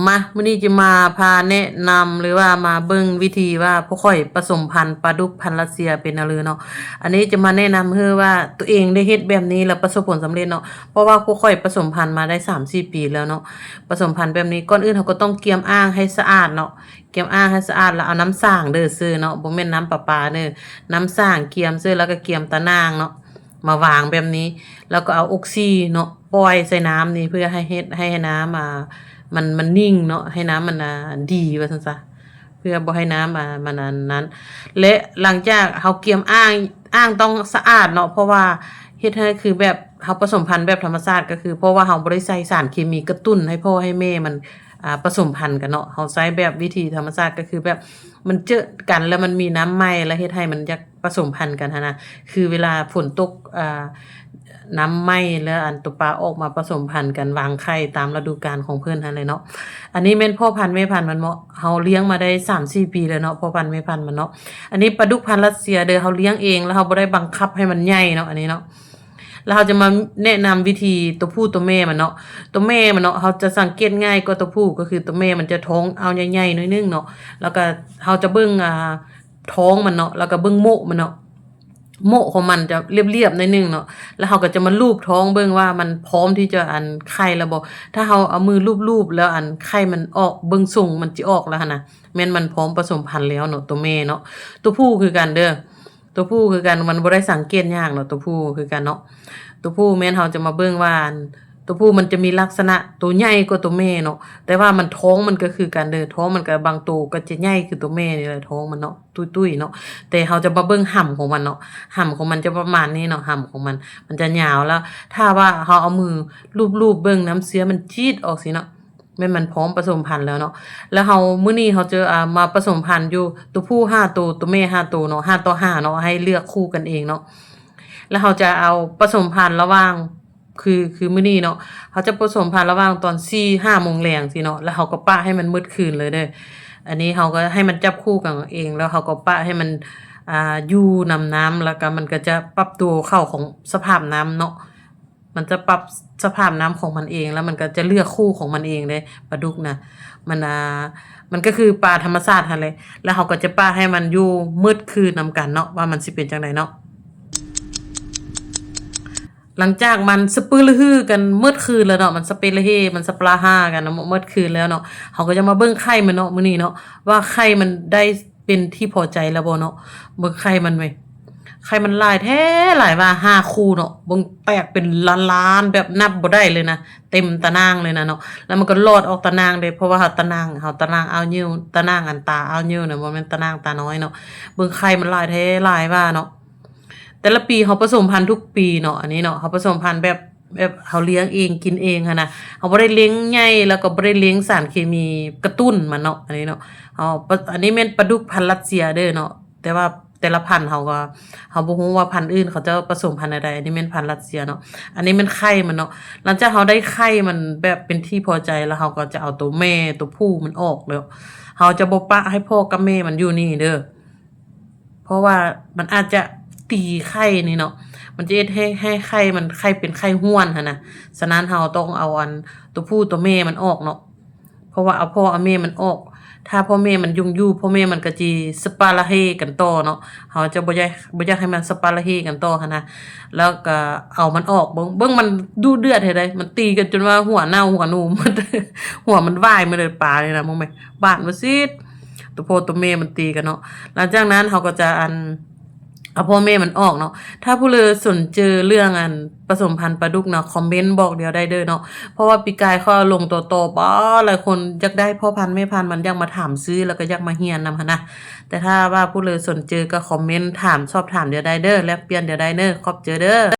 ມາ ມື້ນີ້ຈະມາພາແນະນຳ ຫຼືວ່າມາເບິ່ງວິທີວ່າພວກຂ້ອຍປະສົມພັນປາດຸກພັນຣັດເຊຍເປັນແນວເລີເນາະ. ອັນນີ້ຈະມາແນະນຳເຮີວ່າຕົວເອງໄດ້ເຮັດແບບນີ້ແລ້ວປະສົບຜົນສຳເລັດເນາະ, ເພາະວ່າພວກຂ້ອຍປະສົມພັນມາໄດ້ສາມສີ່ປີແລ້ວເນາະ. ປະສົມພັນແບບນີ້ ກ່ອນອື່ນເຮົາກໍຕ້ອງກຽມອ່າງໃຫ້ສະອາດເນາະ, ກຽມອ່າງໃຫ້ສະອາດ ແລ້ວເອົານ້ຳສ້າງເດີເຊີເນາະ, ບໍ່ແມ່ນນ້ຳປະປາເດີ, ນ້ຳສ້າງກຽມເຊີ ແລ້ວກໍກຽມຕາໜ່າງເນາະ ມາວາງແບບນີ້ ແລ້ວກໍເອົາອົກຊີເນາະ ປ່ອຍໃສ່ນ້ຳນີ້ ເພື່ອໃຫ້ເຮັດໃຫ້ນ້ຳ ອ່າ ມັນ ມັນນິ່ງເນາະ ໃຫ້ນ້ຳມັນ ອ່າ ດີວ່າຊັ້ນຊະ ເພື່ອບໍ່ໃຫ້ນ້ຳ ອ່າ ມັນອັນນັ້ນ. ແລະ ຫຼັງຈາກເຮົາກຽມອ່າງ ອ່າງຕ້ອງສະອາດເນາະ ເພາະວ່າເຮັດໃຫ້ຄືແບບເຮົາປະສົມພັນແບບທຳມະຊາດ ກໍຄືເພາະວ່າເຮົາບໍ່ໄດ້ໃສ່ສານເຄມີກະຕຸ້ນໃຫ້ພໍ່ໃຫ້ແມ່ມັນ ອ່າ ປະສົມພັນກັນເນາະ. ເຮົາໃຊ້ແບບວິທີທຳມະຊາດ ກໍຄືແບບມັນເຈີກັນແລ້ວມັນມີນ້ຳໃໝ່ ແລ້ວເຮັດໃຫ້ມັນຢາກປະສົມພັນກັນຫັ້ນນະ, ຄືເວລາຝົນຕົກ ອ່າ ນ້ຳໃໝ່ ແລ້ວອັນໂຕປາອອກມາປະສົມພັນກັນ ວາງໄຂ່ຕາມລະດູການຂອງເພິ່ນຫັ້ນແຫຼະເນາະ. ອັນນີ້ແມ່ນພໍ່ພັນແມ່ພັນມັນເນາະ, ເຮົາລ້ຽງມາໄດ້ສາມສີ່ປີແລ້ວເນາະ ພໍ່ພັນແມ່ພັນມັນເນາະ. ອັນນີ້ປາດຸກພັນຣັດເຊຍເດີ, ເຮົາລ້ຽງເອງ ແລ້ວເຮົາບໍ່ໄດ້ບັງຄັບໃຫ້ມັນໃຫຍ່ເນາະ ອັນນີ້ເນາະ. ແລ້ວເຮົາຈະມາແນະນຳວິທີຕົວຜູ້ຕົວແມ່ມັນເນາະ. ຕົວແມ່ມັນເນາະ ເຮົາຈະສັງເກດງ່າຍກວ່າຕົວຜູ້ ກໍຄືຕົວແມ່ມັນຈະທ້ອງອາວໃຫຍ່ໆໜ້ອຍໜຶ່ງເນາະ, ແລ້ວກໍເຮົາຈະເບິ່ງ ອ່າ ທ້ອງມັນເນາະ ແລ້ວກໍເບິ່ງໂມະມັນເນາະ, ໂມະຂອງມັນຈະລຽບໆໜ້ອຍໜຶ່ງເນາະ, ແລ້ວເຮົາກໍຈະມາລູບທ້ອງເບິ່ງວ່າມັນພ້ອມທີ່ຈະ ອັນ ໄຂ່ແລ້ວບໍ່. ຖ້າເຮົາເອົາມືລູບໆ ແລ້ວ ອັນ ໄຂ່ມັນອອກ ເບິ່ງຊົງມັນຊິອອກແລ້ວຫັ້ນນະ ແມ່ນມັນພ້ອມປະສົມພັນແລ້ວເນາະ ຕົວແມ່ເນາະ. ຕົວຜູ້ຄືກັນເດີ ຕົວຜູ້ຄືກັນ ມັນບໍ່ໄດ້ສັງເກດຍາກເນາະ ຕົວຜູ້ຄືກັນເນາະ. ຕົວຜູ້ແມ່ນເຮົາຈະມາເບິ່ງວ່າ ອັນ ຕົວຜູ້ມັນຈະມີລັກສະນະໂຕໃຫຍ່ກວ່າຕົວແມ່ເນາະ, ແຕ່ວ່າມັນ ທ້ອງມັນກໍຄືກັນເດີ, ທ້ອງມັນກໍບາງໂຕກໍຈະໃຫຍ່ຄືຕົວແມ່ນີ້ແຫຼະ ທ້ອງມັນເນາະ ຕຸ້ຍໆເນາະ. ແຕ່ເຮົາຈະມາເບິ່ງຫຳຂອງມັນເນາະ, ຫຳຂອງມັນຈະປະມານນີ້ເນາະ, ຫຳຂອງມັນ ມັນຈະຍາວ ແລ້ວຖ້າວ່າເຮົາເອົາມືລູບໆເບິ່ງ ນ້ຳເຊື້ອມັນຈີດອອກຊີ້ເນາະ ແມ່ນມັນພ້ອມປະສົມພັນແລ້ວເນາະ. ແລ້ວເຮົາ ມື້ນີ້ເຮົາຈະ ອ່າ ມາປະສົມພັນຢູ່ ຕົວຜູ້ຫ້າໂຕ ຕົວແມ່ຫ້າໂຕເນາະ, ຫ້າຕໍ່ຫ້າເນາະ, ໃຫ້ເລືອກຄູ່ກັນເອງເນາະ. ແລ້ວເຮົາຈະເອົາປະສົມພັນລະຫວ່າງ ຄື ຄືມື້ນີ້ເນາະ ເຮົາຈະປະສົມພັນລະຫວ່າງຕອນສີ່ຫ້າໂມງແລງຊີ້ເນາະ, ແລ້ວເຮົາກໍປະໃຫ້ມັນໝົດຄືນເລີຍເດີ. ອັນນີ້ເຮົາກໍໃຫ້ມັນຈັບຄູ່ກັນເອງ ແລ້ວເຮົາກໍປະໃຫ້ມັນ ອ່າ ຢູ່ນຳນ້ຳ ແລ້ວກໍມັນກໍຈະປັບຕົວເຂົ້າຂອງສະພາບນ້ຳເນາະ, ມັນຈະປັບສະພາບນ້ຳຂອງມັນເອງ ແລ້ວມັນກໍຈະເລືອກຄູ່ຂອງມັນເອງເດ້ ປາດຸກນະ. ມັນ ອ່າ ມັນກໍຄືປາທຳມະຊາດຫັ້ນແຫຼະ, ແລ້ວເຮົາກໍຈະປະໃຫ້ມັນຢູ່ໝົດຄືນນຳກັນເນາະ ວ່າມັນຊິເປັນຈັ່ງໃດເນາະ. ຫຼັງຈາກມັນສະປືລະຮືກັນໝົດຄືນແລ້ວເນາະ, ມັນສະເປລະເຮ ມັນສະປະລາຮາກັນນະ ໝົດຄືນແລ້ວເນາະ, ເຮົາກໍຈະມາເບິ່ງໄຂ່ມັນເນາະ ມື້ນີ້ເນາະ ວ່າໄຂ່ມັນໄດ້ເປັນທີ່ພໍໃຈແລ້ວບໍ່ເນາະ. ເບິ່ງໄຂ່ມັນເວີຍ ໄຂ່ມັນຫຼາຍແທ້ຫຼາຍວ່າ ຫ້າຄູ່ເນາະ, ເບິ່ງແຕກເປັນລ້ານໆ ແບບນັບບໍ່ໄດ້ເລີຍນະ, ເຕັມຕາໜ່າງເລີຍນະເນາະ. ແລ້ວມັນກໍຫຼອດອອກຕາໜ່າງເດ້ ເພາະວ່າເຮົາຕາໜ່າງ ເຮົາຕາໜ່າງອ່າວຍິ້ວ ຕາໜ່າງອັນຕາອ່າວຍິ້ວນະ ບໍ່ແມ່ນຕາໜ່າງຕານ້ອຍເນາະ. ເບິ່ງໄຂ່ມັນຫຼາຍແທ້ຫຼາຍວ່າເນາະ. ແຕ່ລະປີເຮົາປະສົມພັນທຸກປີເນາະ ອັນນີ້ເນາະ ເຮົາປະສົມພັນແບບ ແບບເຮົາລ້ຽງເອງກິນເອງຫັ້ນນະ, ເຮົາບໍ່ໄດ້ລ້ຽງໃຫຍ່ ແລ້ວກໍບໍ່ໄດ້ລ້ຽງສານເຄມີກະຕຸ້ນມັນເນາະ ອັນນີ້ເນາະ. ເຮົາ ປະ ອັນນີ້ແມ່ນປາດຸກພັນຣັດເຊຍເດີເນາະ, ແຕ່ວ່າແຕ່ລະພັນເຮົາກໍ ເຮົາບໍ່ຮູ້ວ່າພັນອື່ນເຂົາເຈົ້າປະສົມພັນແນວໃດ, ອັນນີ້ແມ່ນພັນຣັດເຊຍເນາະ. ອັນນີ້ແມ່ນໄຂ່ມັນເນາະ, ຫຼັງຈາກເຮົາໄດ້ໄຂ່ມັນແບບເປັນທີ່ພໍໃຈແລ້ວ ເຮົາກໍຈະເອົາໂຕແມ່ໂຕຜູ້ມັນອອກແລ້ວ, ເຮົາຈະບໍ່ປະໃຫ້ພໍ່ກັບແມ່ມັນຢູ່ນີ້ເດີ. ເພາະວ່າມັນອາດຈະຕີໄຂ່ນີ້ເນາະ, ມັນຈະເຮັດໃຫ້ ໃຫ້ໄຂ່ມັນ ໄຂ່ເປັນໄຂ່ຫ້ວນຫັ້ນນະ. ສະນັ້ນເຮົາຕ້ອງເອົາອັນ ຕົວຜູ້ຕົວແມ່ມັນອອກເນາະ, ເພາະວ່າເອົາພໍ່ເອົາແມ່ມັນອອກ. ຖ້າພໍ່ແມ່ມັນຍົງຢູ່ ພໍ່ແມ່ມັນກໍຊິສະປະລະເຮກັນຕໍ່ເນາະ, ເຮົາຈະບໍ່ຢາກ ບໍ່ຢາກໃຫ້ມັນສະປະລະເຮກັນຕໍ່ຫັ້ນນະ. ແລ້ວກໍເອົາມັນອອກ ເບິ່ງ ເບິ່ງມັນດຸເດືອດແທ້ໃດ, ມັນຕີກັນຈົນວ່າຫົວເນົ່າຫົວໜູ ຫົວມັນຫວ່າຍໝົດເລີຍ ປານີ້ນະ ເບິ່ງແມະ ບາດໝົດຊິດ. ຕົວພໍ່ຕົວແມ່ມັນຕີກັນເນາະ. ຫຼັງຈາກນັ້ນເຮົາກໍຈະ ອັນ ເອົາພໍ່ແມ່ມັນອອກເນາະ. ຖ້າຜູ້ໃດສົນເຈີເລື່ອງ ອັນ ປະສົມພັນປາດຸກນະ ຄອມເມັນບອກດຽວໄດ້ເດີເນາະ, ເພາະວ່າປີກາຍຂ້ອຍເອົາລົງຕໍ່ໆ ບາດຫຼາຍຄົນຢາກໄດ້ພໍ່ພັນແມ່ພັນ ມັນຢາກມາຖາມຊື້ ແລ້ວກໍຢາກມາຮຽນນຳຫັ້ນນະ. ແຕ່ຖ້າວ່າຜູ້ໃດສົນເຈີກໍຄອມເມັນຖາມ ສອບຖາມດຽວໄດ້ເດີ, ແລກປ່ຽນດຽວໄດ້ເດີ. ຂອບໃຈເດີ.